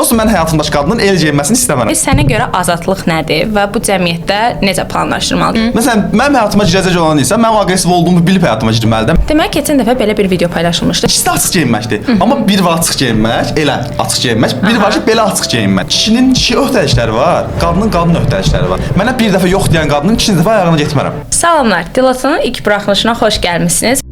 Prosta mən həyatımdakı qadının el geyinməsini istəmərəm. Sənə görə azadlıq nədir və bu cəmiyyətdə necə planlaşdırmalıdır? Məsələn, mənim həyatıma girəcək olan insan mənim aqressiv olduğumu bilib həyatıma girməlidir. Demək, keçən dəfə belə bir video paylaşılmışdı. İkisi də açıq geyinməkdir. Amma bir var açıq geyinmək, elə açıq geyinmək, bir var ki, belə açıq geyinmək. Kişinin kişi öhdəlikləri var, qadının qadın öhdəlikləri var. Mənə bir dəfə yox deyən qadının ikinci dəfə ayağına getmərəm. Salamlar, Dilatanın ilk buraxılışına xoş gəlmisiniz.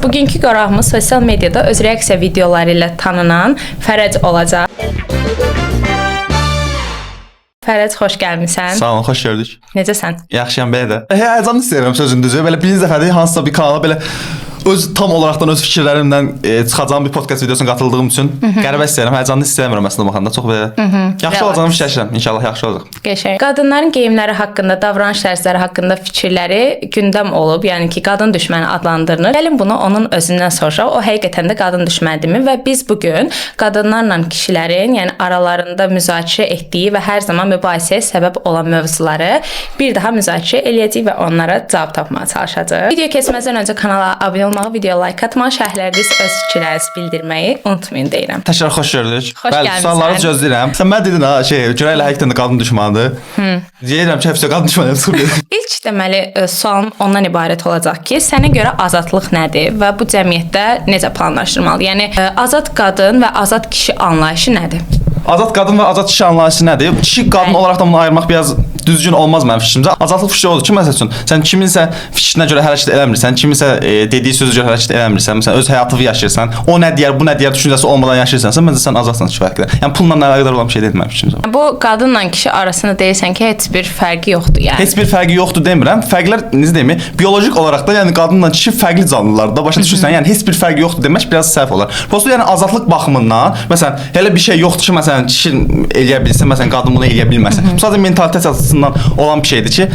Bugünkü qonağımız sosial mediada öz reaksiya videoları ilə tanınan Fərəc olacaq. Fərəc, xoş gəlmisən. Sağ olun, xoş gördük. Necəsən? Yaxşıyam belə də. Həyəcanlı istəyirəm sözün düzü. Belə birinci dəfədir hansısa bir kanala belə öz tam olaraqdan öz fikirlərimlə çıxacağım bir podkast videosuna qatıldığım üçün qəribə istəyirəm, həyəcanlı istəmirəm əslində baxanda. Çox belə yaxşı olacağını fikirləşirəm. İnşallah yaxşı olacaq. Qəşəng. Qadınların geyimləri haqqında, davranış tərzləri haqqında fikirləri gündəm olub, yəni ki, qadın düşməni adlandırılır. Gəlin bunu onun özündən soruşaq. O həqiqətən də qadın düşmənidirmi? Və biz bu gün qadınlarla kişilərin, yəni aralarında müzakirə etdiyi və hər zaman mübahisəyə səbəb olan mövzuları bir daha müzakirə eləyəcəyik və onlara cavab tapmağa çalışacağıq. Video keçməzdən öncə kanala abunə olmağı, videoya like atmağı, şərhlərdə isə öz fikirlərinizi bildirməyi unutmayın deyirəm. Təkrar xoş gördük. Xoş Bəli, gəlmisən. sualları gözləyirəm. Sən mənə dedin ha, şey, görək elə həqiqətən də qadın düşmanıdır. Deyirəm ki, hepsi qadın düşmanı çıxıb gedir. İlk deməli sualım ondan ibarət olacaq ki, sənə görə azadlıq nədir və bu cəmiyyətdə necə planlaşdırılmalıdır? Yəni azad qadın və azad kişi anlayışı nədir? Azad qadın və azad kişi anlayışı nədir? Kişi qadın Bəli. olaraq da bunu ayırmaq biraz düzgün olmaz mənim fikrimcə. Azadlıq fikri odur ki, məsəl üçün, sən kiminsə fikrinə görə hərəkət eləmirsən, kiminsə dediyi sözə görə hərəkət eləmirsən, məsələn, öz həyatını yaşayırsan, o nə deyər, bu nə deyər düşüncəsi olmadan yaşayırsansa, məncə sən azadsan kifayət qədər. Yəni pulla əlaqədar olan bir şey deyil mənim fikrimcə. Bu qadınla kişi arasında deyirsən ki, heç bir fərqi yoxdur yəni. Heç bir fərqi yoxdur demirəm. Fərqlər necə deyim? Bioloji olaraq da, yəni qadınla kişi fərqli canlılardır da, başa düşürsən? Yəni heç bir fərqi yoxdur demək biraz səhv olar. Prosta yəni azadlıq baxımından, məsələn, elə bir şey yoxdur ki, məsələn, kişi eləyə bilsin, məsələn, qadın bunu eləyə bilməsin. Bu sadəcə mentalitet açısından olan bir şeydir ki,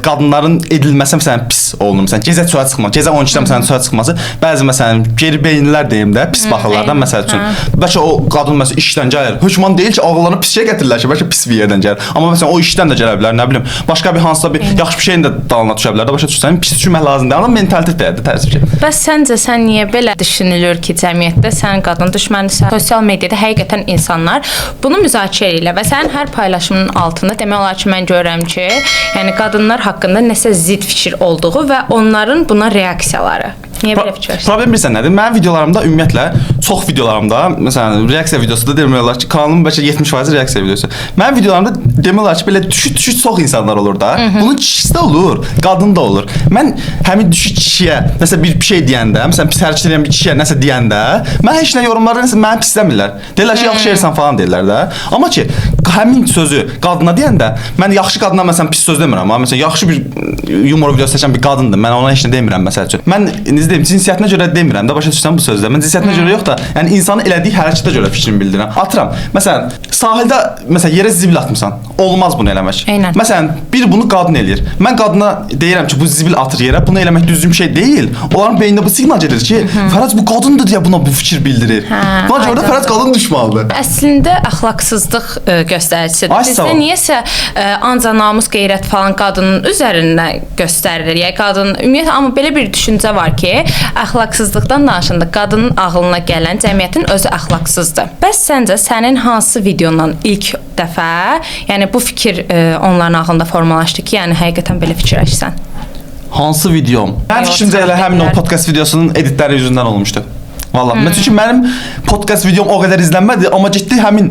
qadınların edilməsi məsələn pis olunur. Məsələn, gecə çölə çıxmaq, gecə 12-də məsələn çölə çıxması, bəzi məsələn geri beyinlilər deyim də, pis baxırlar da məsəl üçün. Bəlkə o qadın məsələn işdən gəlir. Hökmən deyil ki, ağıllarına pis şey gətirirlər ki, bəlkə pis bir yerdən gəlir. Amma məsələn o işdən də gələ bilər, nə bilim, başqa bir hansısa bir yaxşı bir şeyin də dalına düşə bilər də, başa düşürsən? Pis düşünmək lazım deyil, amma mentalitet deyil də tərz bir şey. Bəs səncə sən niyə belə düşünülür ki, cəmiyyətdə sən qadın düşmənisən? Sosial mediada həqiqətən insanlar bunu müzakirə edirlər və sənin hər paylaşımının altında demək olar ki, mən görürəm ki, yəni qadınlar haqqında nəsə zidd fikir olduğu və onların buna reaksiyaları. Niyə belə fikirləşirsən? Problem bilirsən nədir? Mənim videolarımda ümumiyyətlə çox videolarımda, məsələn, reaksiya videosu da demək olar ki, kanalımın bəlkə 70% reaksiya videosu. Mənim videolarımda demək olar ki, belə düşük çox insanlar olur da. Bunun kişisi də olur, qadın da olur. Mən həmin düşük kişiyə nəsə bir şey deyəndə, məsələn, pis hərəkət edən bir kişiyə nəsə deyəndə, mən heç nə yorumlarda nəsə məni pisləmirlər. Deyirlər ki, yaxşı edirsən falan deyirlər də. Amma ki, həmin sözü qadına deyəndə, mən yaxşı qadına məsələn pis söz demirəm, amma məsələn yaxşı bir yumor videosu çəkən bir qadındır. Mən ona heç nə demirəm məsəl üçün. Mən necə deyim, cinsiyyətinə görə demirəm də, başa düşürsən bu sözdə. Mən cinsiyyətinə görə yox da, yəni insanın elədiyi hərəkətə görə fikrimi bildirirəm. Atıram. Məsələn, sahildə məsələn yerə zibil atmısan. Olmaz bunu eləmək. Eynən. Məsələn, bir bunu qadın eləyir. Mən qadına deyirəm ki, bu zibil atır yerə. Bunu eləmək düzgün bir şey deyil. Onların beynində bu siqnal gedir ki, Fərəc bu qadındır deyə buna bu fikir bildirir. Hə, Buna görə də aydındır. Fərəc qadın düşmanıdır. Əslində əxlaqsızlıq göstəricisidir. Ay, sağ Bizdə ol. niyəsə ancaq namus, qeyrət falan qadının üzərinə göstərilir. Yəni qadın ümumiyyətlə amma belə bir düşüncə var ki, əxlaqsızlıqdan danışanda qadının ağlına gələn cəmiyyətin özü əxlaqsızdır. Bəs səncə sənin hansı videondan ilk dəfə, yəni bu fikir onların ağlında formalaşdı ki, yəni həqiqətən belə fikirləşsən? Hansı videom? Mənim Yox, fikrimcə elə həmin o editlər. podkast videosunun editləri yüzündən olmuşdu. Vallahi. Mən çünki mənim podkast videom o qədər izlənmədi, amma getdi həmin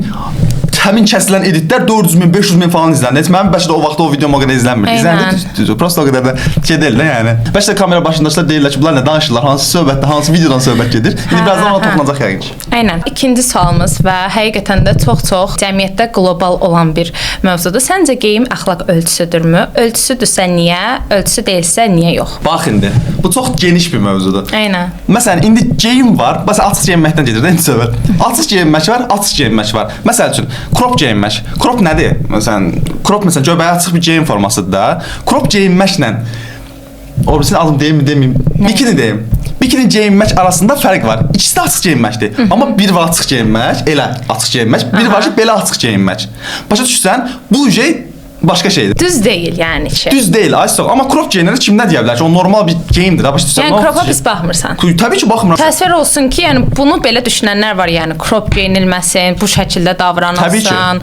kəsilən editlər 400 min, 500 min falan izləndi. Heç mənim bəlkə də o vaxt o videom o qədər izlənmirdi. Eynən. İzləndi düzdür. Prosta o qədər də şey deyil də yəni. Bəlkə də kamera başındakılar deyirlər ki, bunlar nə danışırlar, hansı söhbətdə, hansı videodan söhbət gedir. İndi birazdan ona toxunacaq yəqin ki. Eynən. İkinci sualımız və həqiqətən də çox-çox cəmiyyətdə qlobal olan bir mövzudur. Səncə geyim əxlaq ölçüsüdürmü? Ölçüsüdürsə niyə? Ölçüsü deyilsə niyə yox? Bax indi. Bu çox geniş bir mövzudur. Eynən. Məsələn, indi geyim var. Məsələn, açıq geyinməkdən gedir də indi söhbət. Açıq geyinmək var, açıq geyinmək var. Məsəl üçün, crop geyinmək. Crop nədir? Məsələn, crop məsələn göbəyi açıq bir geyim formasıdır da. Crop geyinməklə o birisinin adını deyim mi, deməyim? Bikini deyim. Bikini geyinmək arasında fərq var. İkisi də açıq geyinməkdir. Amma bir var açıq geyinmək, elə açıq geyinmək, bir var ki, belə açıq geyinmək. Başa düşürsən? Bu şey başqa şeydir. Düz deyil yəni ki. Düz deyil, ay sağ ol. Amma crop geyinəndə kim nə deyə bilər ki, o normal bir geyimdir da, başa düşürsən? Yəni Nə cropa olsun ki? pis baxmırsan. Təbii ki, baxmıram. Təsvir olsun ki, yəni bunu belə düşünənlər var, yəni crop geyinilməsin, bu şəkildə davranılsın,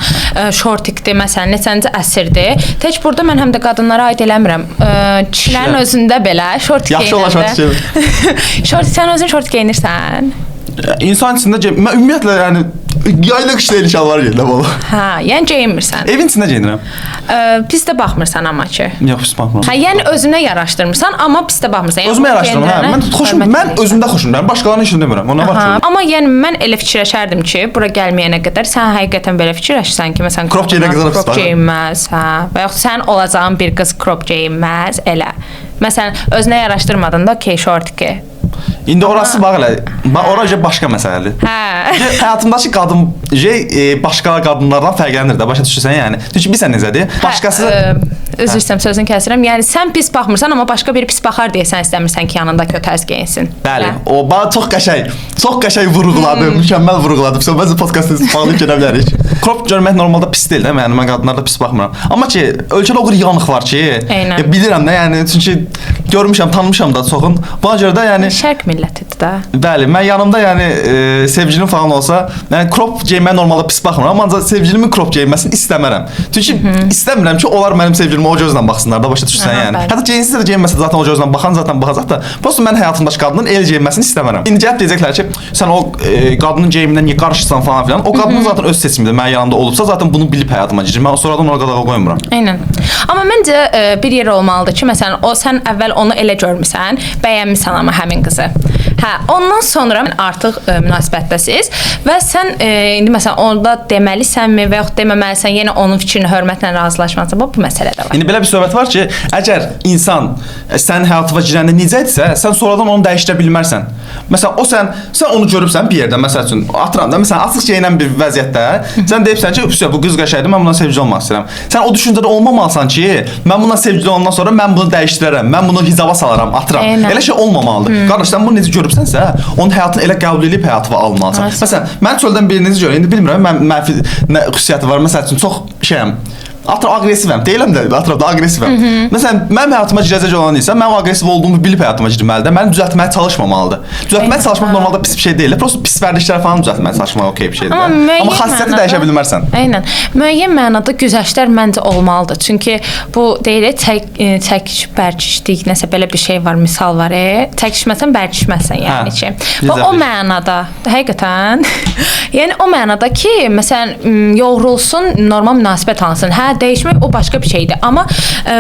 şortikdir, məsələn, neçənci əsrdir. Tək burada mən həm də qadınlara aid eləmirəm. Kişilərin Kişilər. özündə belə şort Yaxşı olan şort geyinəndə. Şort sən özün şort geyinirsən? İnsan içində mən ümumiyyətlə yəni yayda qışda elə şalvar geyinirəm valla. Hə, yəni geyinmirsən. Evin içində geyinirəm. Pis də baxmırsan amma ki. Yox, pis baxmıram. Hə, yəni özünə yaraşdırmırsan, amma pis də baxmırsan. Yəni Özümə yaraşdırıram, hə. geyindirənə Mən xoşum, hörmət mən eləyirsən. özümdə xoşum gəlmir. Başqalarının işini demirəm. Ona var Aha, ki. amma yəni mən elə fikirləşərdim ki, bura gəlməyənə qədər sən həqiqətən belə fikirləşirsən ki, məsələn, Crop geyinən qızlar pis crop baxır. geyinməz, hə. Və yaxud sən olacağın bir qız crop geyinməz, elə. Məsələn, özünə yaraşdırmadın da, okey, şortiki. İndi orası bax elə. Bax ora başqa məsələdir. Hə. Həyatımdakı qadın başqa qadınlardan fərqlənir də, başa düşürsən yəni. Çünki bilirsən necədir? Başqası Hə, üzr istəyirəm, sözünü kəsirəm. Yəni sən pis baxmırsan, amma başqa biri pis baxar deyə sən istəmirsən ki, yanındakı o tərs geyinsin. Bəli, Hə. o bax çox qəşəng, çox qəşəng vurğuladı, mükəmməl vurğuladı. Sən bəzi podkastı bağlayıb gedə bilərik. Crop görmək normalda pis deyil də, yəni mən qadınlarda pis baxmıram. Amma ki, ölkədə o qədər yanıq var ki, Eynən. ya bilirəm də, yəni çünki görmüşəm, tanımışam da çoxun. Buna görə də yəni Şərq millətidir də. Bəli, mən yanımda yəni sevgilim falan olsa, yəni crop geyinməyə normalda pis baxmıram, amma ancaq sevgilimin crop geyinməsini istəmərəm. Çünki istəmirəm ki, onlar mənim sevgilimə o gözlə baxsınlar da, başa düşürsən Aha, yəni. bəli. Hətta geyinsə də geyinməsə də zaten o gözlə baxan zaten baxacaq da. Prosta mən həyatımdakı qadının elə geyinməsini istəmərəm. İndi gəlib deyəcəklər ki, sən o qadının geyimindən niyə qarışırsan falan filan. O qadının zaten öz seçimidir. Mənim yanımda olubsa zaten bunu bilib həyatıma girir. Mən sonradan ona qadağa qoymuram. Eynən. Amma məncə bir yer olmalıdır ki, məsələn, o sən əvvəl onu elə görmüsən, bəyənmisən amma həmin qızı. Hə, ondan sonra artıq münasibətdəsiz və sən indi məsələn onda deməlisənmi və yaxud deməməlisən, yenə onun fikrinə hörmətlə razılaşmalısan. Bax bu məsələ də var. İndi belə bir söhbət var ki, əgər insan sənin həyatıma girəndə necə idisə, sən sonradan onu dəyişdirə bilmərsən. Məsələn, o sən onu görübsən bir yerdə, məsəl üçün, atıram da, məsələn, açıq geyinən bir vəziyyətdə, sən deyibsən ki, "Üstə bu qız qəşəngdir, mən bundan sevgili olmaq istəyirəm." Sən o düşüncədə olmamalısan ki, mən bundan sevgili olandan sonra mən bunu dəyişdirərəm, mən bunu hicaba salaram, atıram. Eynən. Elə şey olmamalıdır. Qardaş, sən bunu necə görübsənsə, onun həyatını elə qəbul edib həyatıma almalısan. Məsələn, mən çöldən birini necə görürəm, indi bilmirəm, mən mənfi nə xüsusiyyəti var. Məsəl üçün, çox şeyəm. Atıram aqressivəm. Deyiləm də, atıram da aqressivəm. Məsələn, mənim həyatıma girəcək olan insan mənim aqressiv olduğumu bilib həyatıma girməlidir. Məni düzəltməyə çalışmamalıdır. Düzəltməyə çalışmaq normalda pis bir şey deyil. Prosta pis vərdişlər falan düzəltməyə çalışmaq okey bir şeydir. Amma Amma xasiyyəti dəyişə bilmərsən. Eynən. Müəyyən mənada güzəştlər məncə olmalıdır. Çünki bu deyilir çəkiş, bərkişdik, nəsə belə bir şey var, misal var. Çəkişməsən bərkişməzsən yəni Hə, ki. Və o mənada həqiqətən yəni o mənada ki, məsələn, yoğrulsun, normal münasibət alınsın. Hə, dəyişmək o başqa bir şeydir. Amma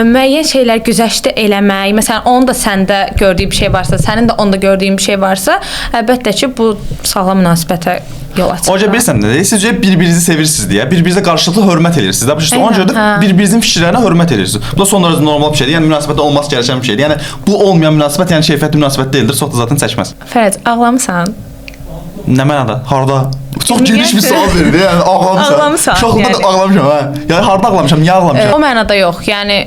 müəyyən şeylər güzəştdə eləmək, məsələn, onun da səndə gördüyü bir şey varsa, sənin də onda gördüyün bir şey varsa, əlbəttə ki, bu sağlam münasibətə yol açır. Oca bilirsən nə deyir? Siz bir-birinizi sevirsiniz deyə, bir-birinizə qarşılıqlı hörmət edirsiniz də. Başa düşürsən? Ona görə də hə. bir-birinizin fikirlərinə hörmət edirsiniz. Bu da son dərəcə normal bir şeydir. Yəni münasibətdə olması gerəkən bir şeydir. Yəni bu olmayan münasibət, yəni keyfiyyətli münasibət deyildir. Çox da zaten çəkməz. Fərəd, ağlamısan? Nə mənada? Harda? Çox geniş bir sual verdi. Yəni ağlamısan. Ağlamısan, Uşaqlıqda yəni. da ağlamışam hə. Yəni harda ağlamışam? Niyə ağlamışam? O mənada yox. Yəni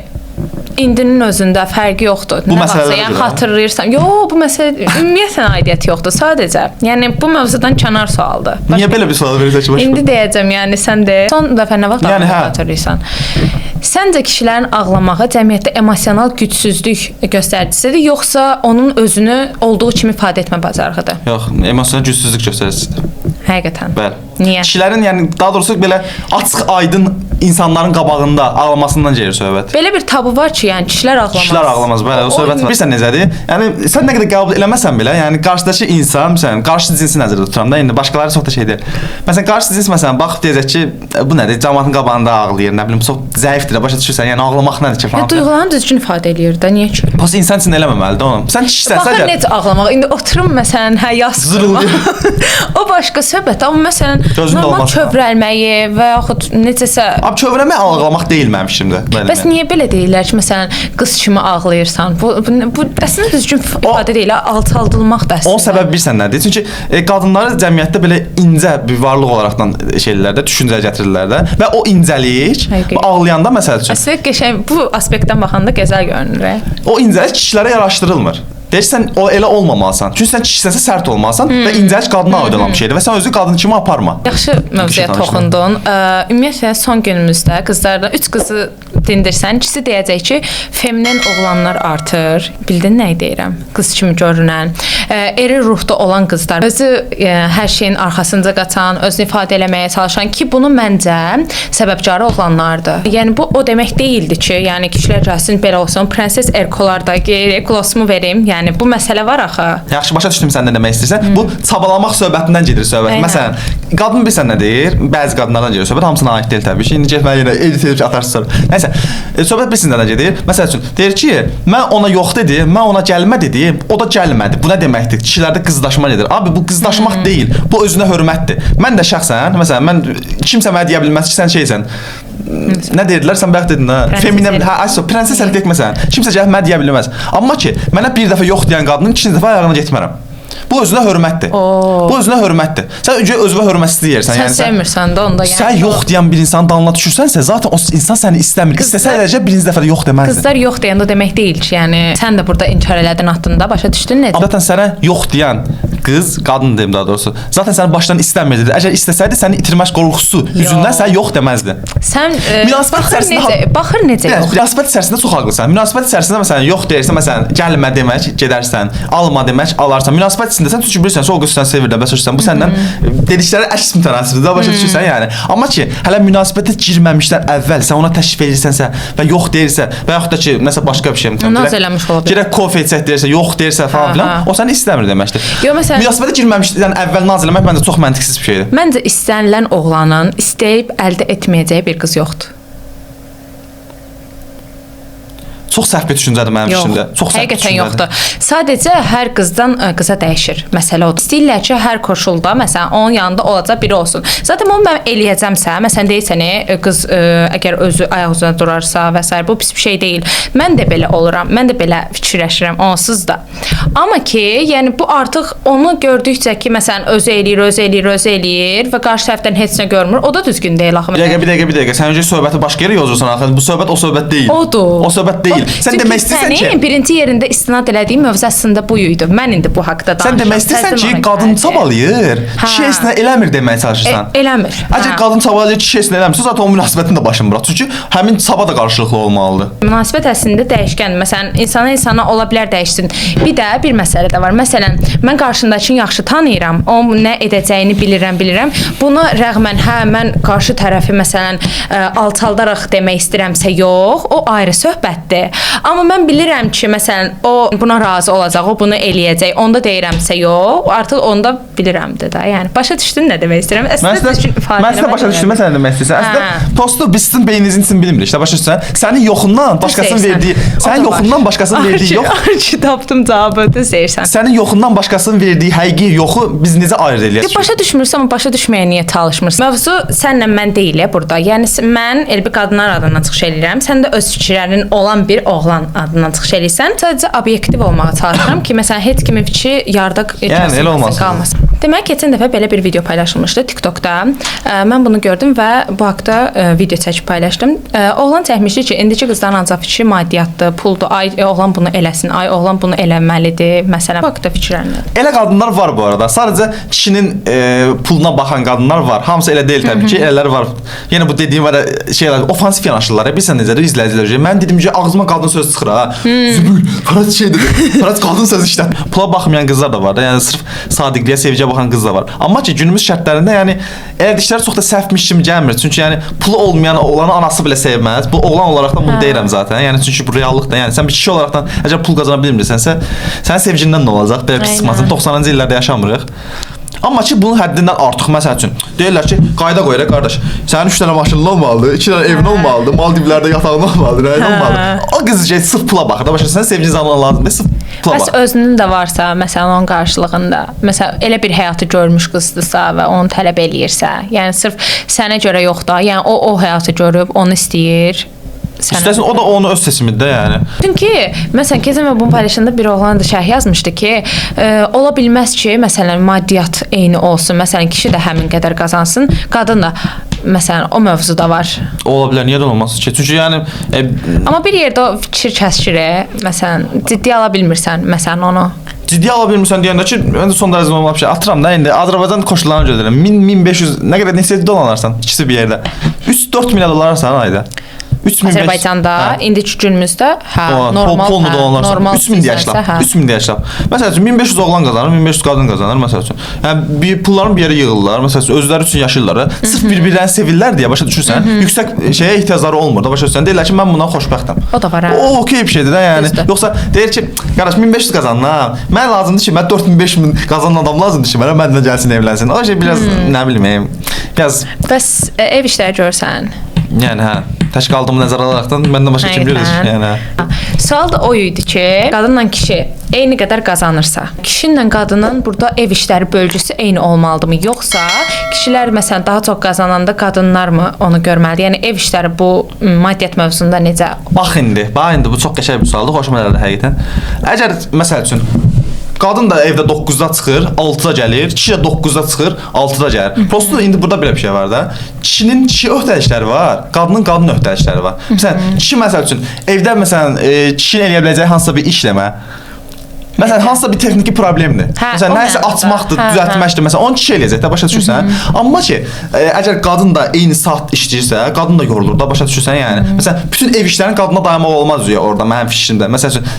indinin özündə fərqi yoxdur. Bu Nə vaxtsa, məsələlərə yəni görə. xatırlayırsan. Yox, bu məsələ ümumiyyətlə aidiyyəti yoxdur. Sadəcə, yəni bu mövzudan kənar sualdır. Niyə belə bir sual verirsən ki, başqa? İndi deyəcəm, yəni sən də son dəfə nə vaxt Yəni, ağladığını hə. xatırlayırsan. Səncə kişilərin ağlamağı cəmiyyətdə emosional gücsüzlük göstəricisidir, yoxsa onun özünü olduğu kimi ifadə etmə bacarığıdır? Yox, emosional gücsüzlük göstəricisidir. Həqiqətən. Bəli. Niyə? Kişilərin, yəni daha doğrusu belə açıq aydın insanların qabağında ağlamasından gedir söhbət. Belə bir tabu var ki, yəni kişilər ağlamaz. Kişilər ağlamaz, bəli, o söhbət var. Bilirsən necədir? Yəni sən nə qədər qəbul eləməsən belə, yəni qarşıdakı insan, məsələn, qarşı cinsi nəzərdə tuturam da, indi başqaları çox da şey deyil. Məsələn, qarşı cins məsələn baxıb deyəcək ki, bu nədir? Camaatın qabağında ağlayır, nə bilim, çox zəifdir, başa düşürsən? Yəni ağlamaq nədir ki, Ya, falan. duyğularını düzgün ifadə eləyir də, niyə ki? Prosta insan üçün eləməməlidir onu. Sən kişisənsə Baxın əgər necə ağlamaq. İndi oturum məsələn, hə yas. Zırıldayır. O başqa söhbət, amma məsələn Gözün normal dolmaz. kövrəlməyi və yaxud necəsə Abi kövrəlmək ağlamaq deyil mənim fikrimdə. Bəli. Bəs niyə belə deyirlər ki, məsələn, qız kimi ağlayırsan? Bu əslində düzgün ifadə deyil, alçaldılmaq da əslində. Onun səbəbi bilirsən nədir? Çünki qadınları cəmiyyətdə belə incə bir varlıq olaraqdan şey eləyirlər də, düşüncə gətirirlər də və o incəlik Həqiqət. ağlayanda məsəl üçün Əslində qəşəng bu aspektdən baxanda gözəl görünür. o incəlik kişilərə yaraşdırılmır. Deyir sən o elə olmamalısan. Çünki sən kişisənsə sərt olmalısan və incəlik qadına aid olan bir şeydir və sən özü qadın kimi aparma. Yaxşı mövzuya danışma. toxundun. Ümumiyyətlə son günümüzdə qızlardan 3 qızı çətindirsən. İkisi deyəcək ki, feminen oğlanlar artır. Bildin nə deyirəm? Qız kimi görünən, eril ruhda olan qızlar, özü hər şeyin arxasınca qaçan, özünü ifadə eləməyə çalışan ki, bunu məncə səbəbkarı oğlanlardır. Yəni bu o demək deyildi ki, yəni kişilər gəlsin belə olsun, prenses erkolar da glosumu verim. Yəni bu məsələ var axı. Yaxşı, başa düşdüm sən nə demək istəyirsən. Bu çabalamaq söhbətindən gedir söhbət. Aynen. Məsələn, qadın bilirsən nə deyir? Bəzi qadınlardan gedir söhbət, hamısına aid deyil təbii ki. İndi get mənə yenə edit edib atarsın sonra. Nəsə, söhbət bilirsən nədən gedir? Məsəl üçün, deyir ki, mən ona yox dedim, mən ona gəlmə dedim, o da gəlmədi. Bu nə deməkdir? Kişilərdə qızdaşma gedir. Abi bu qızdaşmaq deyil, bu özünə hörmətdir. Mən də şəxsən, məsələn, mən kimsə mənə deyə bilməz ki, sən şeysən. Nə deyirdilər? Sən bayaq dedin ha. Feminen, hə, ayso, prenses erkək məsələn. Kimsə gəlib mənə deyə bilməz. Amma ki, mənə bir dəfə yox deyən qadının ikinci dəfə ayağına getmərəm. Bu özünə hörmətdir. Oo. Bu özünə hörmətdir. Sən özünə hörmətsizlik yersən. Sən sevmirsən də onda yəni. Sən yox deyən bir insanın dalına düşürsənsə, zaten o insan səni istəmir. İstəsə eləcə birinci dəfədə yox deməzdi. Qızlar yox deyəndə o demək deyil ki, yəni sən də burada inkar elədin atdın da, başa düşdün necə? Zaten sənə yox deyən qız, qadın deyim daha doğrusu. Zaten səni başdan istəmirdi. Əgər istəsəydi səni itirmək qorxusu üzündən sənə yox deməzdi. Sən Münasibət baxır içərisində necə, baxır necə Yəni, yox. münasibət içərisində çox haqlısan. Münasibət içərisində məsələn yox deyirsən, məsələn gəlmə demək, gedərsən, alma demək, alarsan. Münasibət içindəsən çünki bilirsən ki, o qız səni sevir də, başa düşürsən. Bu səndən dedikləri əks mütənasibdir, də başa düşürsən yəni. Amma ki, hələ münasibətə girməmişdən əvvəl sən ona təklif edirsənsə və yox deyirsə və yaxud da ki, nəsə başqa bir şey məsələn, Naz eləmiş ola bilər. Girək kofe içək deyirsə, yox deyirsə falan filan, o səni istəmir deməkdir. Yox, məsələn- münasibətə girməmişdən əvvəl naz eləmək məncə çox məntiqsiz bir şeydir. Məncə istənilən oğlanın istəyib əldə etməyəcəyi bir qız yoxdur. Çox səhv bir düşüncədir mənim fikrimdə. Çox səhv bir Həqiqətən düşüncədir. yoxdur. Sadəcə hər qızdan qıza dəyişir. Məsələ odur. İstəyirlər ki, hər koşulda məsələn onun yanında olacaq biri olsun. Zaten onu mən eləyəcəmsə, məsələn deyirsən, qız əgər özü ayaq üzərində durarsa və s. bu pis bir şey deyil. Mən də belə oluram. Mən də belə fikirləşirəm onsuz da. Amma ki, yəni bu artıq onu gördükcə ki, məsələn özü eləyir, özü eləyir, özü eləyir və qarşı tərəfdən heç nə görmür. O da düzgün deyil axı. Bir dəqiqə, bir dəqiqə, bir dəqiqə. Sən öncə söhbəti başqa yerə yozursan axı. Bu söhbət o söhbət deyil. Odur. O söhbət deyil. Sən Çünki demək istəyirsən ki, sənin birinci yerində istinad elədiyin mövzu əslində bu idi. Mən indi bu haqda danışıram. sən demək istəyirsən Təzədən ki, ona qadın gəldi. çabalayır, Hə. kişi heç nə eləmir deməyə çalışırsan. Eləmir. Əgər Hə. qadın çabalayır, kişi heç nə eləmirsə, zaten o münasibətin də başını bura. Çünki həmin çaba da qarşılıqlı olmalıdır. Münasibət əslində dəyişkəndir. Məsələn, insana insana ola bilər dəyişsin. Bir də bir məsələ də var. Məsələn, mən qarşındakını yaxşı tanıyıram. Onun nə edəcəyini bilirəm, bilirəm. Buna rəğmən hə mən qarşı tərəfi məsələn alçaldaraq demək istəyirəmsə yox, o ayrı söhbətdir. Amma mən bilirəm ki, məsələn, o buna razı olacaq, o bunu eləyəcək. Onda deyirəmsə yox, artıq onda bilirəm də də. Yəni başa düşdün nə demək istəyirəm? Mən Əslində sizə, düzgün ifadə mən sizə başa düşdüm, məsələn demək istəyirsən. Hə. Əslində postu biz sizin beyninizin için bilmirik. İşte başa düşürsən. Sənin yoxundan başqasının deyirsən. verdiyi, O sənin da var. yoxundan başqasının verdiyi yox, Arçı tapdım cavabı, düz deyirsən. sənin yoxundan başqasının verdiyi həqiqi yoxu biz necə ayırd eləyəcəyik? Başa düşmürsən, amma başa düşməyə niyə çalışmırsan? Mövzu sənlə mən deyil burada. Yəni mən elə bir qadınlar adından çıxış eləyirəm. Sən də öz fikirlərin olan bir oğlan adından çıxış eləyirsən. Sadəcə obyektiv olmağa çalışıram ki, məsələn, heç kimin fikri yarıda Yəni, elə olmasın. qalmasın. Demək, keçən dəfə belə bir video paylaşılmışdı TikTokda. Mən bunu gördüm və bu haqda video çəkib paylaşdım. Oğlan çəkmişdi ki, indiki qızların ancaq fikri maddiyyatdır, puldur. Ay oğlan bunu eləsin, ay oğlan bunu eləməlidir. Məsələn, bu haqda fikirlərin nədir? Elə qadınlar var bu arada. Sadəcə kişinin puluna baxan qadınlar var. Hamısı elə deyil təbii ki, elələri var. Yenə bu dediyim var şeylər ofansif yanaşırlar. Bilirsən necədir izləyicilər. Mən dedim ki, ağzıma qadın söz çıxır ha. Zübül. Fərat şey dedi. Fərat qadın söz işlət. Pula baxmayan qızlar da var da. Yəni sırf sadiqliyə, sevgiyə baxan qız da var. Amma ki günümüz şərtlərində yəni elədikləri çox da səhvmiş kimi gəlmir. Çünki yəni pulu olmayan oğlanı anası belə sevməz. Bu oğlan olaraq da bunu deyirəm zaten. Yəni çünki bu reallıqdır. Yəni sən bir kişi olaraqdan əgər pul qazana bilmirsənsə, sənin sevgindən nə olacaq? Belə pis çıxmasın. 90-cı illərdə yaşamırıq. Amma ki bunun həddindən artıq məsəl üçün deyirlər ki, qayda qoy qardaş. Sənin 3 dənə maşının olmalıdır, 2 dənə evin olmalıdır, Maldivlərdə yatağın olmalıdır, nəyin olmalıdır. O qız şey sırf pula baxır da, başa düşürsən, sevgin zamanı lazım deyil, sırf pula Bəs baxır. özünün də varsa, məsələn, onun qarşılığında, məsələn, elə bir həyatı görmüş qızdırsa və onu tələb eləyirsə, yəni sırf sənə görə yox da, yəni o həyatı görüb, onu istəyir. Sənə. İstəsən o da onun öz seçimidir də yəni. Çünki məsələn keçən mən bunu paylaşanda bir oğlan da şərh yazmışdı ki, ola bilməz ki, məsələn maddiyyat eyni olsun. Məsələn kişi də həmin qədər qazansın, qadın da məsələn o mövzu da var. Ola bilər, niyə də olmasın ki? Çünki yəni Amma bir yerdə o fikir kəsişir, məsələn ciddi ala bilmirsən məsələn onu. Ciddi ala bilmirsən deyəndə ki, məncə son dərəcə normal bir şey. Atıram da indi Azərbaycan koşullarına görə deyirəm. 1000 1500 nə qədər neçə dolanarsan ikisi bir yerdə. 3-4 milyon dolarsan ayda. 3500 Azərbaycanda indiki günümüzdə hə, normal polnu hə, olanlar normal 3000 deyək sizənsə, lap. hə. 3000 deyək lap. Məsəl üçün 1500 oğlan qazanır, 1500 qadın qazanır məsəl üçün. Yəni bir pulların bir yerə yığırlar, məsəl üçün özləri üçün yaşayırlar. Sırf bir-birlərini sevirlər deyə başa düşürsən. Yüksək şeyə ehtiyacları olmur da başa düşürsən. Deyirlər ki, mən bundan xoşbəxtəm. O da var, hə. O okey bir şeydir də yəni. Düzdür. Yoxsa deyir ki, qardaş 1500 qazandım. Mən lazımdır ki, mən 4000 5000 qazanan adam lazımdır ki, mənə məndən gəlsin evlənsin. O şey biraz nə bilim, biraz Bəs ev işləri görsən? yəni hə, tək qaldığımı nəzərə alaraqdan məndən başqa kim görür Həqiqətən. yəni. Hə. Sual da o idi ki, qadınla kişi eyni qədər qazanırsa, kişinlə qadının burada ev işləri bölgüsü eyni olmalıdırmı, yoxsa kişilər məsələn daha çox qazananda qadınlar mı onu görməlidir? Yəni ev işləri bu maddiyyat mövzusunda necə? Bax indi, bax indi bu çox qəşəng bir sualdır, xoşuma gəldi həqiqətən. Əgər məsəl üçün qadın da evdə 9-da çıxır, 6-da gəlir, kişi də 9-da çıxır, 6-da gəlir. Prosta indi burada belə bir şey var da. Kişinin kişi öhdəlikləri var, qadının qadın öhdəlikləri var. Məsələn, kişi məsəl üçün evdə məsələn kişinin eləyə biləcəyi hansısa bir işləmə. Məsələn, hansısa bir texniki problemdir. Hə, məsələn, o nəyisə mənada. açmaqdır, Hə, düzəltməkdir. Məsələn, onu kişi eləyəcək də, başa düşürsən? Amma ki, əgər qadın da eyni saat işləyirsə, qadın da yorulur da, başa düşürsən yəni. Məsələn, bütün ev işlərinin qadına dayanmaq olmaz ya orada mənim fikrimdə. Məsəl üçün,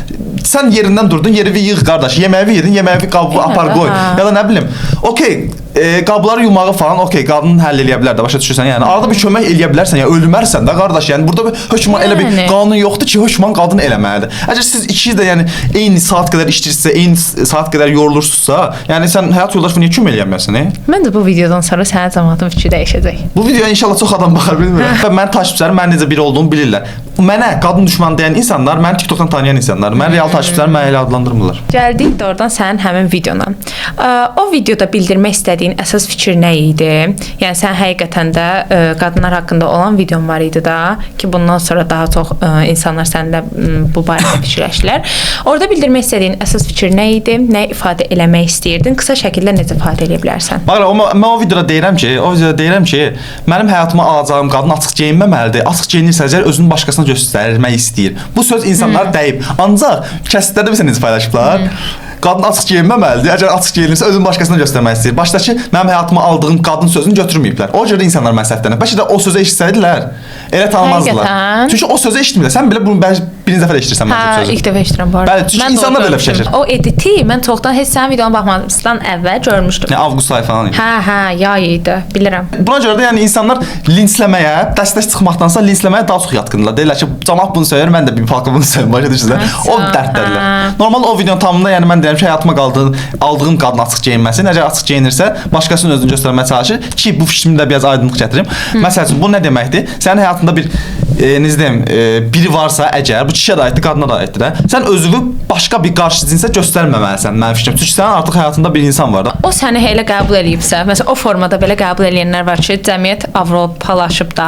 sən yerindən durdun, yeri yığ qardaş, yeməyi yedin, yeməyi qabı Eyni apar də, qoy. hə. Ya da nə bilim. Okey, qabları yumağı falan, okey, qadın həll eləyə bilər də, başa düşürsən yəni. Arada bir kömək eləyə bilərsən, yəni ölmərsən də qardaş. Yəni burada bir hökmən elə bir Yəni. qanun yoxdur ki, hökmən qadın eləməlidir. Əgər siz ikiniz də yəni eyni saat qədər işləyirsinizsə, eyni saat qədər yorulursunuzsa, yəni sən həyat yoldaşına niyə kömək eləyə? Mən də bu videodan sonra sənin cəmaatın fikri dəyişəcək. Bu videoya inşallah çox adam baxar, bilmirəm. Və mənim takipçilərim mən necə biri olduğumu bilirlər. Mənə qadın düşməni deyən insanlar, məni TikTokdan tanıyan insanlar, mən real takipçilərim məni elə adlandırmırlar. Gəldik də oradan sənin həmin videona. O videoda bildirmək istədiyin əsas fikir nə idi? Yəni sən həqiqətən də qadınlar haqqında olan videon var idi da ki, bundan sonra daha çox insanlar səninlə bu barədə fikirləşdilər. Orada bildirmək istədiyin əsas fikir nə idi? Nə ifadə eləmək istəyirdin? Qısa şəkildə necə ifadə eləyə bilərsən? Bax, mən o videoda deyirəm ki, mənim həyatıma alacağım qadın açıq geyinməməlidir. Açıq geyinirsə əgər özünü başqasına göstərmək istəyir. Bu söz insanlara dəyib. Ancaq kəsətlərdə bilirsən necə paylaşıblar? Qadın açıq geyinməməlidir. Əgər açıq geyinirsə özünü başqasına göstərmək istəyir. Başdakı mənim həyatıma aldığım qadın sözünü götürməyiblər. O görə insanlar mən səhvlənib. Bəlkə də o sözü eşitsəydilər, elə tanımazdılar. Həqiqətən. Çünki o sözü eşitmirlər. Sən belə bunu birinci dəfə eşidirsən məncə bu Hə, sözü. ilk dəfə eşidirəm bu arada. Bəli, çünki Mən də insanlar onu da elə görmüşdüm. fikirləşir. O editi mən çoxdan heç sənin videona baxmamışdan əvvəl görmüşdüm. Yəni avqust ayı falan idi. Hə, hə, yay idi, bilirəm. Buna görə də yəni insanlar linçləməyə, dəstək çıxmaqdansa linçləməyə daha çox yatqındırlar. Deyirlər ki, camaat bunu söyür, mən də bir palka bunu söyürüm. Başa düşürsən? O dərddədirlər. Hə. Normal o videonun tamamında yəni mən deyirəm ki, həyatıma aldığım qadın açıq geyinməsin. Əgər açıq geyinirsə, başqasının özünü göstərməyə çalışır ki, bu fikrimdə biraz aydınlıq gətirim. Məsəl üçün bu nə deməkdir? Sənin həyatında bir necə deyim, biri varsa əgər, bu kişiyə də aiddir, qadına da aiddir də. Sən özünü başqa bir qarşı cinsə göstərməməlisən mənim fikrim. Çünki sənin artıq həyatında bir insan var da. O səni elə qəbul eləyibsə, məsələn o formada belə qəbul eləyənlər var ki, cəmiyyət Avropalaşıb da.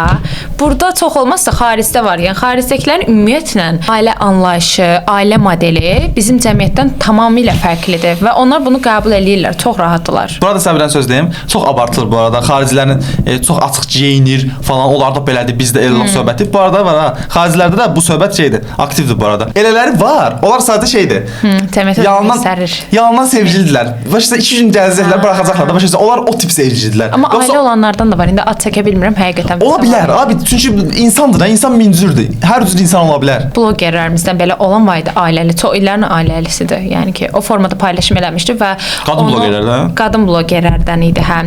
Burada çox olmazsa xaricdə var. Yəni xaricdəkilərin ümumiyyətlə ailə anlayışı, ailə modeli bizim cəmiyyətdən tamamilə fərqlidir və onlar bunu qəbul eləyirlər, çox rahatdırlar. Burada sənə bir dənə söz deyim. Çox abartılır bu arada. Xaricilərin çox açıq geyinir falan. Onlar da belədir, bizdə elə söhbəti. Bu arada var ha. Xaricilərdə də bu söhbət şeydir, aktivdir bu arada. Elələri var. Onlar sadəcə şeydir. Cəmiyyətə göstərir. Yalandan sevgilidirlər. Başda 2 gün gəzəcəklər, buraxacaqlar da. Başa onlar o tip sevgilidirlər. Amma ailə olanlardan da var. İndi ad çəkə bilmirəm həqiqətən. Ola bilər abi, çünki insandır da, insan min cürdür. Hər cür insan ola bilər. Blogerlərimizdən belə olan var idi ailəli, çox illərin ailəlisidir. Yəni ki, o formada paylaşım eləmişdi və Qadın blogerlərdən? Qadın blogerlərdən idi, hə.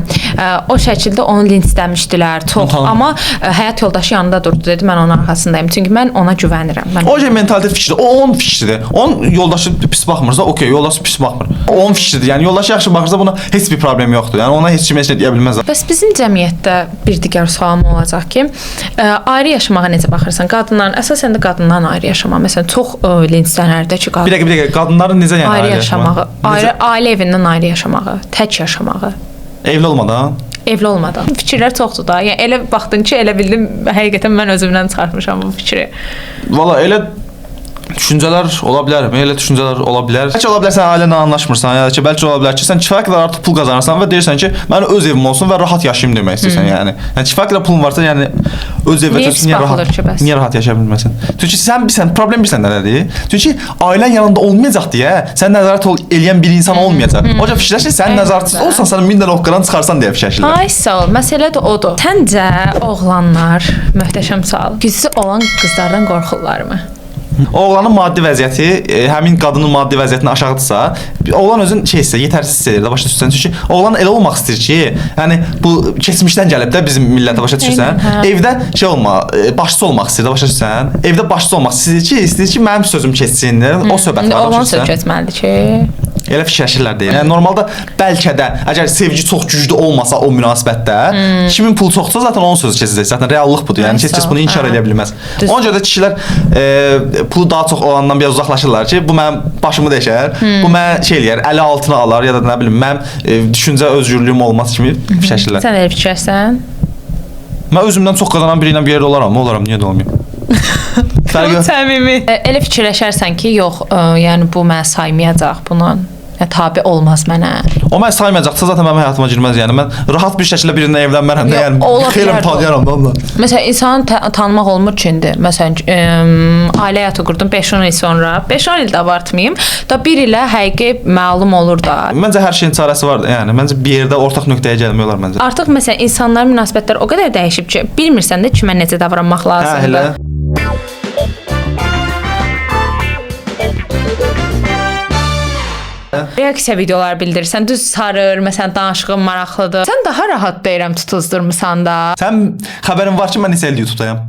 O şəkildə onu linçləmişdilər çox. Amma həyat yoldaşı yanında durdu, dedi mən onun arxasındayım. Çünki mən ona güvənirəm. Mən O cür mentalitet fikridir. O onun fikridir. Onun yoldaşı pis baxmırsa, okey, yoldaşı pis baxmır. O onun fikridir. Yəni yoldaşı yaxşı baxırsa buna heç bir problem yoxdur. Yəni ona heç kim heç nə deyə bilməz. Bəs bizim cəmiyyətdə bir digər sualım olacaq ki, ayrı yaşamağa necə baxırsan? Qadınların, əsasən də qadınların ayrı yaşamağı. Məsələn, çox linçlənərdə ki, qadın Bir dəqiqə, bir dəqiqə. Qadınların necə yəni ayrı yaşamağı, Necə? ayrı ailə evindən ayrı yaşamağı, tək yaşamağı. Evli olmadan. Evli olmadan. Fikirlər çoxdur da. Yəni elə baxdın ki, elə bildim həqiqətən mən özümdən çıxartmışam bu fikri. Valla elə düşüncələr ola bilər, elə düşüncələr ola bilər. Bəlkə ola bilər sən ailənlə anlaşmırsan, ya da ki, bəlkə ola bilər ki, sən kifayət qədər artıq pul qazanırsan və deyirsən ki, mənim öz evim olsun və rahat yaşayım demək istəyirsən, yəni. Yəni kifayət qədər pulun varsa, yəni Öz evə Niyə köçsün, pis niyə baxılır rahat, ki bəs? niyə rahat yaşaya bilməsin? Çünki sən bilirsən, problem bilirsən nədədir? Çünki ailən yanında olmayacaq deyə sən nəzarət eləyən bir insan olmayacaq. O cür fikirləşir, sən Eyni nəzarətsiz də. olsan, sən 1000 dənə oqqaran çıxarsan deyə fikirləşirlər. Ay sağ ol. Məsələ də odur. Səncə oğlanlar, möhtəşəm sual. Güclü olan qızlardan qorxurlarmı? Oğlanın maddi vəziyyəti həmin qadının maddi vəziyyətindən aşağıdırsa, oğlan özün şey hiss edir, yetərsiz hiss edir də, başa düşürsən. Çünki oğlan elə olmaq istəyir ki, yəni bu keçmişdən gəlib də bizim millətə, başa düşürsən. Eynən, hə. Evdə şey olma, başçı olmaq istəyir də, başa düşürsən. Evdə başçı olmaq istəyir ki, istəyir ki, mənim sözüm keçsin, o söhbət İndi var, oğlan başa söz düşürsən. keçməlidir ki. Elə fikirləşirlər deyir. Yəni normalda bəlkə də əgər sevgi çox güclü olmasa o münasibətdə, kimin pulu çoxdursa zaten onun sözü keçəcək. Zaten reallıq budur. Yəni Ay, heç kəs sağ ol. bunu inkar Hə. edə bilməz. Düz. Ona görə də kişilər pulu daha çox olandan biraz uzaqlaşırlar ki, bu mənim başımı deşər, bu mənə şey eləyər, əli altına alar ya da nə bilim, mənim düşüncə özgürlüyüm olmaz kimi fikirləşirlər. Sən elə fikirləşsən. Mən özümdən çox qazanan biri ilə bir yerdə olaram, olaram, niyə də olmayım? Fərqi Səmimi. Elə fikirləşərsən ki, yox, yəni bu məni saymayacaq, buna ya, tabe olmaz mənə. O məni saymayacaqsa zaten mənim həyatıma girməz. Yəni mən rahat bir şəkildə birindən evlənmərəm də, Yox, yəni ola xeyli bilər də. tanıyaram da onunla. Məsələn, insanı tanımaq olmur ki indi. Məsələn, ailə həyatı qurdum 5-10 il sonra. 5-10 il də abartmayım. Da bir ilə həqiqi məlum olur da. Məncə hər şeyin çarəsi var da. Yəni məncə bir yerdə ortaq nöqtəyə gəlmək olar məncə. Artıq məsələn insanların münasibətləri o qədər dəyişib ki, bilmirsən də kimə necə davranmaq Hə, lazımdır. elə. Reaksiya videoları bildirirsən, düz sarır, məsələn danışığın maraqlıdır. Sən daha rahat deyirəm tutuzdurmusan da. Sən xəbərin var ki, mən neçə ildir YouTube-dayam?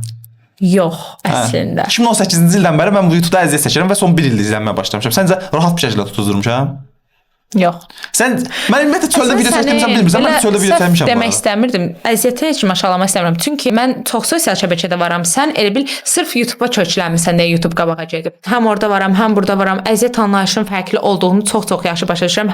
Yox, Hə. əslində. 2018-ci ildən bəri mən bu YouTube-da əziyyət çəkirəm və son 1 ildir izlənməyə başlamışam. Səncə rahat bir şəkildə tutuzdurmuşam? Yox. Sən mən ümumiyyətlə çöldə video çəkdiyimi sən bilmirsən. Mən çöldə video səhv çəkmişəm. bu demək arada. istəmirdim. Əziyyətə heç kim aşağılamaq istəmirəm. Çünki mən çox sosial şəbəkədə varam. Sən elə bil sırf YouTube-a köklənmisən deyə YouTube qabağa gedib. Həm orada varam, həm burada varam. Əziyyət anlayışının fərqli olduğunu çox-çox yaxşı başa düşürəm.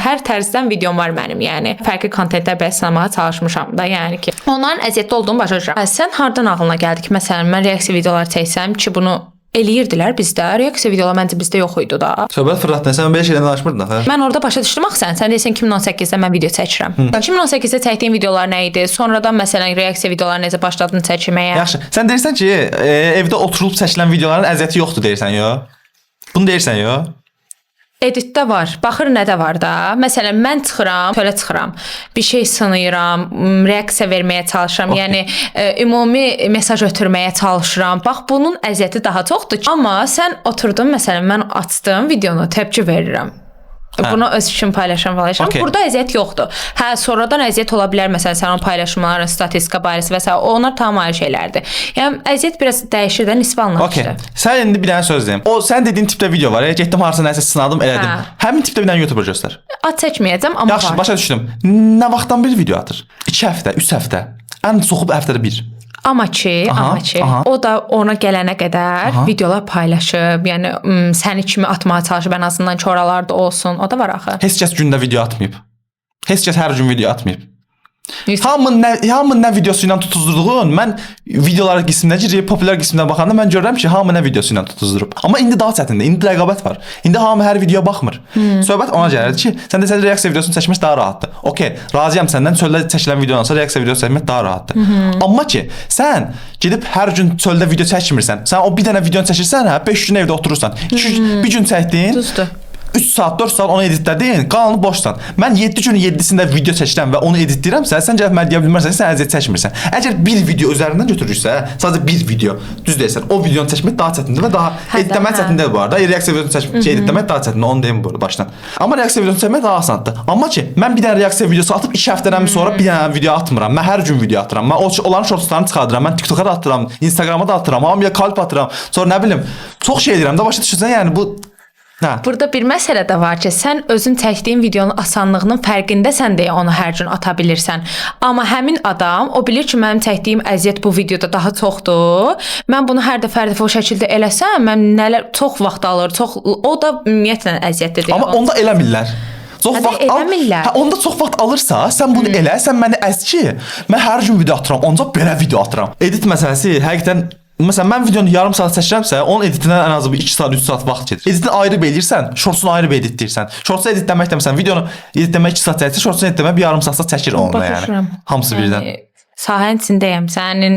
Hər tərzdən videom var mənim, yəni. Fərqli kontentlər belə sınamağa çalışmışam da, yəni ki. Onların əziyyətli olduğunu başa düşürəm. Hə, sən hardan ağlına gəldi ki, məsələn, mən reaksiya videoları çəksəm ki, bunu eləyirdilər bizdə. Reaksiya videoları məncə bizdə yox idi da. Söhbət fırlatdın. Sən belə şeydən danışmırdın axı. Mən orada başa düşdüm axı sən. Sən deyirsən 2018-də mən video çəkirəm. 2018-də çəkdiyim videolar nə idi? Sonradan məsələn reaksiya videoları necə başladın çəkməyə? Yaxşı. Sən deyirsən ki, evdə oturulub çəkilən videoların əziyyəti yoxdur deyirsən, yo? Bunu deyirsən, yo? Editdə var. Baxır nədə var da. Məsələn mən çıxıram, çölə çıxıram. Bir şey sınayıram, reaksiya verməyə çalışıram. Okey. Yəni ümumi mesaj ötürməyə çalışıram. Bax bunun əziyyəti daha çoxdur. Amma sən oturdun, məsələn mən açdım videonu, təpki verirəm. Hə. Bunu öz fikrimi paylaşıram, paylaşıram. Okey. Burada əziyyət yoxdur. Hə, sonradan əziyyət ola bilər. Məsələn, sənin o paylaşımların, statistika barəsi və sair. Onlar tam ayrı şeylərdir. Yəni əziyyət biraz dəyişir də, nisbi Okey. anlayışdır. Sən indi bir dənə söz deyim. O sən dediyin tipdə video var. Getdim harasa nəsə sınadım, elədim. Hə. Həmin tipdə bir dənə YouTuber göstər. Ad çəkməyəcəm, amma Yaxşı, var. başa düşdüm. Nə vaxtdan bir video atır? 2 həftə, 3 həftə. Ən çoxu həftədə bir. Amma ki, Aha, amma ki, aha. o da ona gələnə qədər videolar paylaşıb, yəni səni kimi atmağa çalışıb ən azından ki, oralarda olsun. O da var axı. Heç kəs gündə video atmayıb. Heç kəs hər gün video atmayıb. Yusuf, Hamı nə videosu ilə tutuzdurduğun, mən videolar qisminə girib, populyar qisminə baxanda mən görürəm ki, hamı nə videosu ilə tutuzdurub. Amma indi daha çətindir. İndi rəqabət var. İndi hamı hər videoya baxmır. Söhbət ona gəlir ki, sən desən reaksiya videosunu çəkmək daha rahatdır. Okey, razıyam səndən. Çöldə çəkilən videodansa reaksiya videosu çəkmək daha rahatdır. Amma ki, sən gedib hər gün çöldə video çəkmirsən. Sən o bir dənə videonu çəkirsən, hə, 5 gün evdə oturursan. 2 bir gün çəkdin. Düzdür. 3 saat, 4 saat onu editlədin, qalanı boşsan. Mən 7 günün 7-sində video çəkirəm və onu editləyirəmsə, sən gəlib mənə deyə bilməzsən, sən əziyyət çəkmirsən. Əgər bir video üzərindən götürürsə, sadəcə bir video, düz deyirsən, o videonu çəkmək daha çətindir və daha Hə də, editləmək hə. çətindir bu arada. Reaksiya videosunu çəkmək, editləmək daha çətindir, onu deyim bu başdan. Amma reaksiya videosunu çəkmək daha asandır. Amma ki, mən bir dənə reaksiya videosu atıb 2 həftədən sonra bir dənə video atmıram. Mən hər gün video atıram. Mən onların shortslarını çıxardıram. Mən TikToka da atıram, Instagrama da atıram, hamıya kalp atıram. Sonra nə bilim, çox şey edirəm də başa düşürsən, yəni bu Hə. Burada bir məsələ də var ki, sən özün çəkdiyin videonun asanlığının fərqindəsən deyə onu hər gün ata bilirsən. Amma həmin adam o bilir ki, mənim çəkdiyim əziyyət bu videoda daha çoxdur. Mən bunu hər dəfə o şəkildə eləsəm, mən nələr çox vaxt alır, çox o da ümumiyyətlə əziyyətlidir. Amma onda eləmirlər. Çox Hə, vaxt al. eləmirlər. Hə, onda çox vaxt alırsa, sən bunu elə, sən məni əz ki, mən hər gün video atıram, ancaq belə video atıram. Edit məsələsi həqiqətən məsələn mən videonu yarım saat çəkirəmsə, onun editindən ən azı bir 2 saat, 3 saat vaxt gedir. Editini ayrı bir eləyirsən, shortsunu ayrı bir editləyirsən. Shortsu editləmək də məsələn videonu editləmək 2 saat çəkirsə, shortsunu editləmək bir yarım saat çəkir onunla Başa yəni. düşürəm. Hamısı birdən. Yəni, Sahənin içindəyəm. Sənin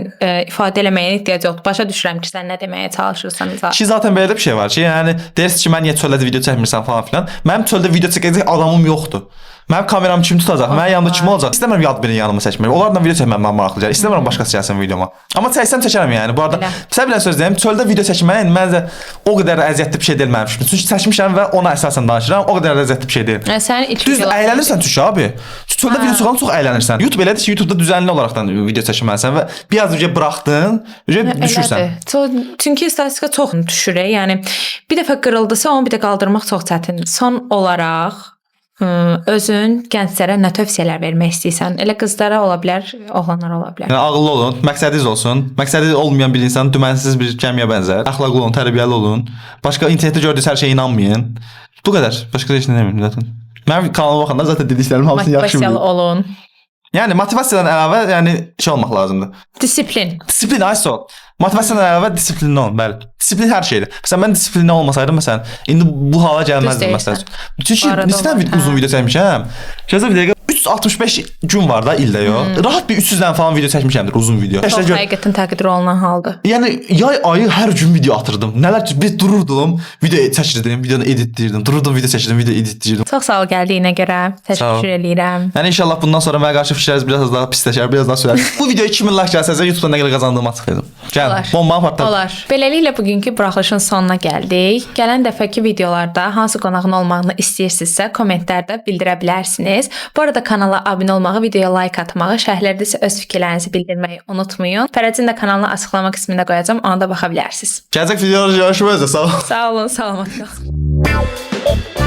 ifadə eləməyə ehtiyac yoxdur. Başa düşürəm ki, sən nə deməyə çalışırsan. Ki zaten belə də bir şey var ki, yəni deyirsiz ki, mən niyə çöldə video çəkmirsən falan filan. Mənim çöldə video çəkəcək adamım yoxdur. Mənim kameramı kim tutacaq? Mənim yanımda kim olacaq? İstəmirəm yad birinin yanıma çəkmək. Onlarla video çəkmək mənə maraqlı gəlir. İstəmirəm başqası gəlsin videoma. Amma çəksəm çəkərəm yəni. Bu arada sən bilən söz deyim, çöldə video çəkməyin məncə o qədər də əziyyətli bir şey deyil mənim üçün. Çünki çəkmişəm və ona əsasən danışıram. O qədər də əziyyətli bir şey deyil. Sənin ilk Düz əylənirsən çünki abi. Çöldə video çəkəndə çox əylənirsən. YouTube elədir ki, YouTube-da düzənli olaraqdan video çəkməlisən və biraz uca buraxdın, uca düşürsən. Çünki statistika çox düşür. Yəni bir dəfə qırıldısa onu bir də qaldırmaq çox çətindir. Son olaraq özün gənclərə nə tövsiyələr vermək istəyirsən? Elə qızlara ola bilər, oğlanlara ola bilər. Yəni ağıllı olun, məqsədiniz olsun. Məqsədi olmayan bir insan dümənsiz bir gəmiyə bənzər. Əxlaqlı olun, tərbiyəli olun. Başqa internetdə gördüyünüz hər şeyə inanmayın. Bu qədər. Başqa heç nə deməyim zaten. Mənim kanalıma baxanlar zaten dediklərimin hamısını yaxşı Motivasiyalı bilir. olun. Yəni motivasiyadan əlavə, yəni şey olmaq lazımdır. Disiplin. Disiplin ayso. Motivasiyadan əlavə disiplinli olun, bəli. Disiplin hər şeydir. Məsələn, mən disiplinli olmasaydım, məsələn, indi bu hala gəlməzdim məsələn. Çünki neçə dənə uzun video çəkmişəm. Gözlə bir dəqiqə 365 gün var da ildə yo. Rahat bir 300 dənə falan video çəkmişəmdir uzun video. Çox həqiqətən təqdir olunan haldır. Yəni yay ayı hər gün video atırdım. Nələr ki, bir dururdum, video çəkirdim, videonu editləyirdim. Dururdum, video çəkirdim, video editləyirdim. Çox sağ ol gəldiyinə görə. Təşəkkür eləyirəm. Yəni inşallah bundan sonra mənə qarşı fikirləriniz biraz daha pisləşər, biraz daha sürər. Bu video 2000 like gəlsə YouTube-da nə qədər qazandığımı açıqlayacağam. Gəl, bombanı partlat. Olar. Beləliklə bugünkü buraxılışın sonuna gəldik. Gələn dəfəki videolarda hansı qonağın olmağını istəyirsinizsə, kommentlərdə bildirə bilərsiniz. Bu arada kanala abunə olmağı, videoya like atmağı, şərhlərdə isə öz fikirlərinizi bildirməyi unutmayın. Fərəcin də kanalını açıqlama qismində qoyacağam, ona da baxa bilərsiniz. Gələcək videolarda görüşmək üzrə. Sağ olun. Sağ olun, salamat qalın.